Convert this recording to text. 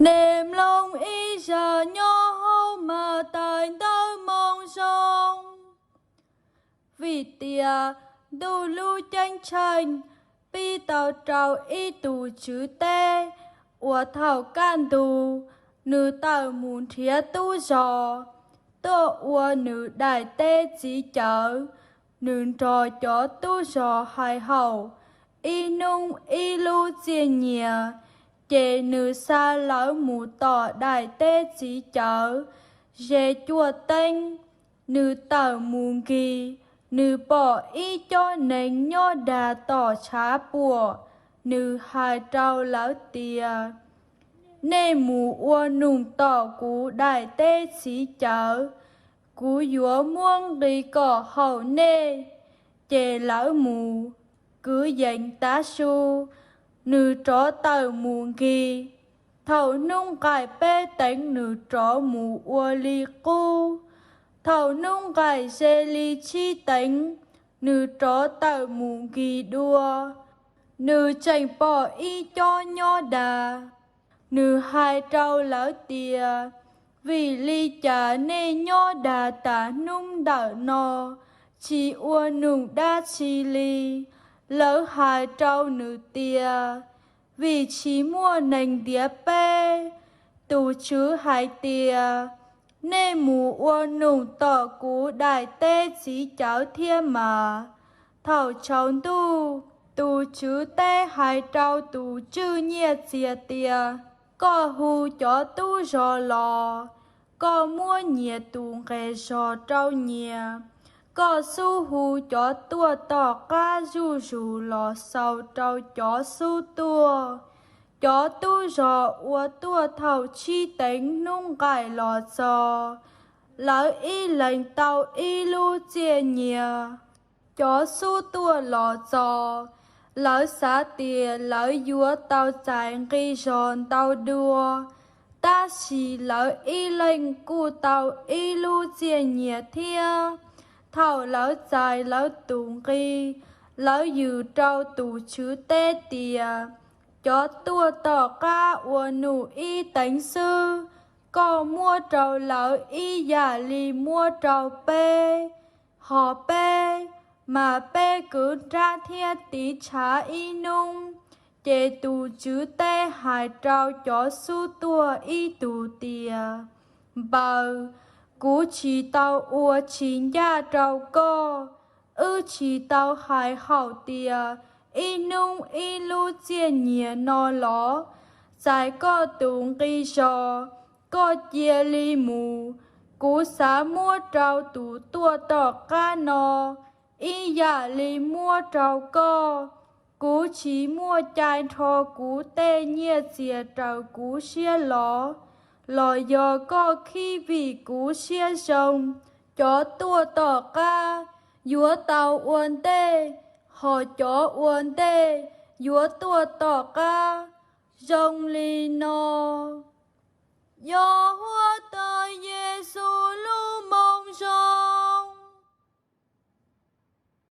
Nej mloog ib zag nyob hauv Mathais Ntawv Moo Zoo. Vim tias ntuj lub ceeb tsheej pib tau rau ib tus tswv teb uas thaum kaj ntug nws tawm mus nrhiav tub zog tuaj ua nws daim teb txiv cawv. Nws nrog cov tub zog hais haum ib hnub ib lub txiaj nyiag, ces nws xa lawv mus tom daim teb txiv cawv ze cuaj teeb. Nws tawm mus nkig, nws pom ib co neeg nyob dag tom tshav puam. Nws hais rau lawv tias, Nej mus ua num tom kuv daim teb txiv cawv, kuv yuav muab nqi kom haum nej. Ces lawv mus. Kwv yees tav su, nws rov tawm mus nkig. Thaum hnub nqaim peb teev nws rov mus ua li qub. Thaum hnub nqaim ze li tsib teev, nws rov tawm mus nkig dua. Nws tseem pom ib co nyob dag. Nws hais rau lawv tias, Vim li cas nej nyob dag tas hnub ntawm no tsis ua num dab tsi li? Lawv hais rau nws tias, Vim tsis muaj neeg ntiav peb. Tus tswv hais tias, Nej mus ua num tom kuv daim teb txiv cawv thiab mas. Thaum tsaus ntuj, tus tswv teb hais rau tus tswj nyiaj txiag tias, Koj hu cov tub zog los, koj muab nyias tus nqes zog rau nyias. Koj xub hu cov tuaj tom qab zuj zus los xaus rau cov xub tuaj. Cov tub zog uas tuaj thaum tsib teev hnub nqaim los txog, lawv ib leeg tau ib lub txiaj nyiag. Cov xub tuaj los txog, lawv xav tias lawv yuav tau txais nqi zog ntau dua, tab sis lawv ib leeg kuj tau ib lub txiaj nyiag thiab. Thaum lawv txais lawv tus nqi, lawv yws rau tus tswv teb tias, Cov tuaj tom qab ua num ib teev xwb, koj muab rau lawv ib yam li muab rau peb. Hos peb, mas peb kwv nrab thiab tiv tshav ib hnub. Ces tus tswv teb hais rau cov xub tuaj ib tug tias, Npawg, kuv tsis tau ua tsis ncaj rau koj. Wb tsis tau hais haum tias ib hnub ib lub txiaj nyiag no los? Txais koj tus nqi zog, koj cia li mus. Kuv xav muab rau tus tuaj tom qab no ib yam li muab rau koj. Kuv tsis muaj cai nrho kuv tej nyiaj txiag raws kuv siab los, los yog koj khib vim kuv siab zoo? Cov tuaj tom qab yuav tau ua ntej, hos cov ua ntej yuav tuaj tom qab. Zoo li no. Yob